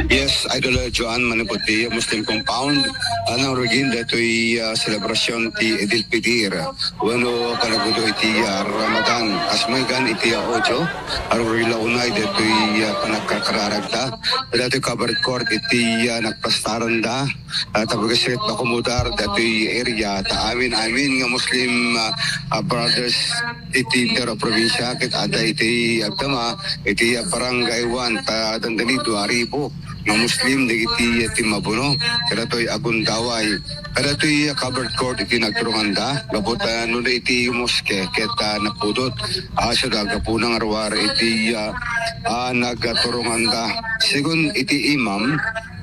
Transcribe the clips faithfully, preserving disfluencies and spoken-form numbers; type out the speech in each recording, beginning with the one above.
Yes, Idol Joan, manipud ti Muslim compound, anang rugin datoy ah, selebrasyon ti Idil Pitir, wenno panagudo iti ah, Ramadan. Kas magan iti ah, audio, arurila unay datoy ah, panagkakararagda. Datoy covered court iti ah, nagplastaranda. Ah, tapos makomodar datoy area ta amin-amin nga Muslim ah, ah, brothers iti Mindoro probinsya ket adda iti agtama iti ah, barangay one ta dandani dua ribu nga Muslim dagiti ah, timmabuno kadatoy agundaway kadatoy ah, covered court iti nagturonganda gapu ta no iti moske ket ah, napudot aso da gapuna nga ruar iti ah, ah, nagturonganda. Segun iti imam,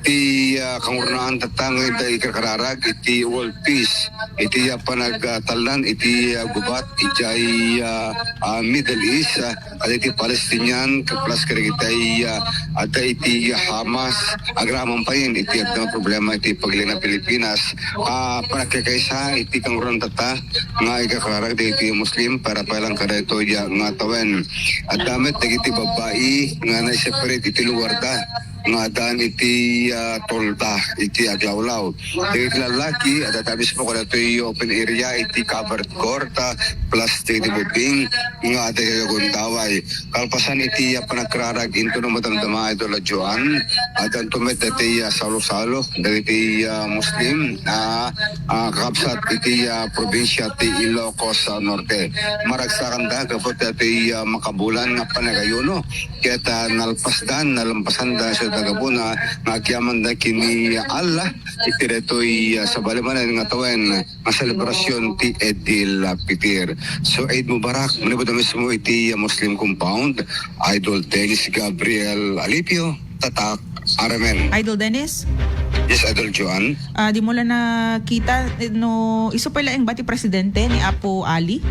ti ah, kangurnaan tatta nga ida ikarkararag iti World Peace, iti ah, panagtalnan iti ah, gubat idiay ah, ah, Middle East, ah, kadagiti Palestinian, plus kadagiti ah, adda iti Hamas, agraman payen iti adda nga problema iti pagilian a Pilipinas. Ah, panagkakaysa iti kangurnaan tatta nga ikarkararag dagiti Muslim para pay lang kadaytoy ah, nga tawen. Adda met dagiti babbai nga naiseparate iti lugarda nga addaan iti ah, tolda iti aglawlaw. Dagiti lallaki, adda mismo kadatoy open area iti covered court ah, plus dagiti building nga adda iti agundaway. Kalpasan iti ah, panagkararag intono madamdama Idol Joan, addanto met dati ah, salo-salo dagiti ah, Muslim a ah, kakabsat iti ah, probinsya ti Ilocos ah, Norte. Maragsakanda gapu dati ah, makabulan nga panagayuno. Ket ah, nalpasdan, nalampasanda sa tagabuna nga agyamanda kini Allah iti daytoy ah, sabali manen nga tawen nga selebrasyon ti Idil ah, Pitir. So, Eid Mubarak, manipud mismo iti ah, Muslim compound, Idol Dennis Gabriel Alipio, Tatak Aramen. Idol Dennis? Yes, Idol Joan. Ah, di mo la nakita, eh, no, isu pay laeng ba ti presidente ni Apo Ali?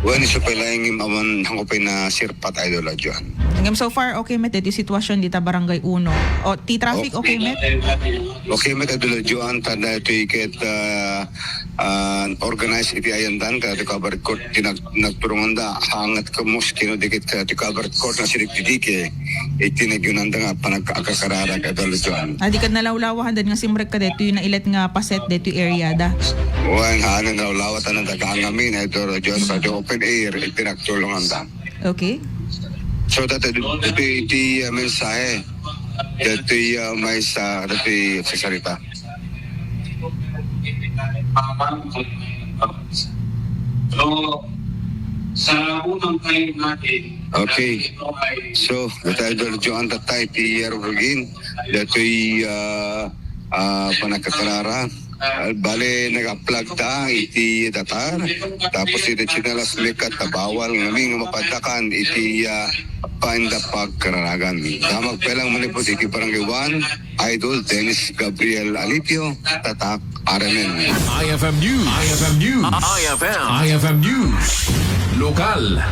Wen, isu pay laeng awan, hanko pay nasirpat, Idol Joan. Ngem so far, okay met iti sitwasyon dita Barangay Uno. O, ti traffic, okay met? Okay met, Idol Joan, tanda ito iket, ah, ah, organize iti ayandan, kaya ti covered court, ti nag-, nagturunganda, hangat kamos, kino dikit kaya ti covered court na sirik ti dike, iti nagyunanda nga panagkakararak, Idol Joan. Adi kad nalawlawa, handan nga simrek ka detoy nailet nga paset detoy area da. Wen, hanan nalawlawa, tanan taga angamin, Idol Joan, sa open air, iti nagtulunganda. Okay. So, dati, dati iti, uh, mensahe, dati, uh, may sa, dati sa salita. So, sa unang time natin, okay. So, dati Idol Joan, tatay, ti Rugin, dati, uh, uh, panagkakarara. Ah, bale, nag-aplag ta iti datar. Tapos iti tsinelas, mikat ta bawal ngamin nga mapadakan iti, ah, painda pagkararagan. Damag pay lang manipud iti Barangay one, Idol Dennis Gabriel Alipio, Tatak Aramen. I F M News. I F M News. I F M. I F M News. Lokal.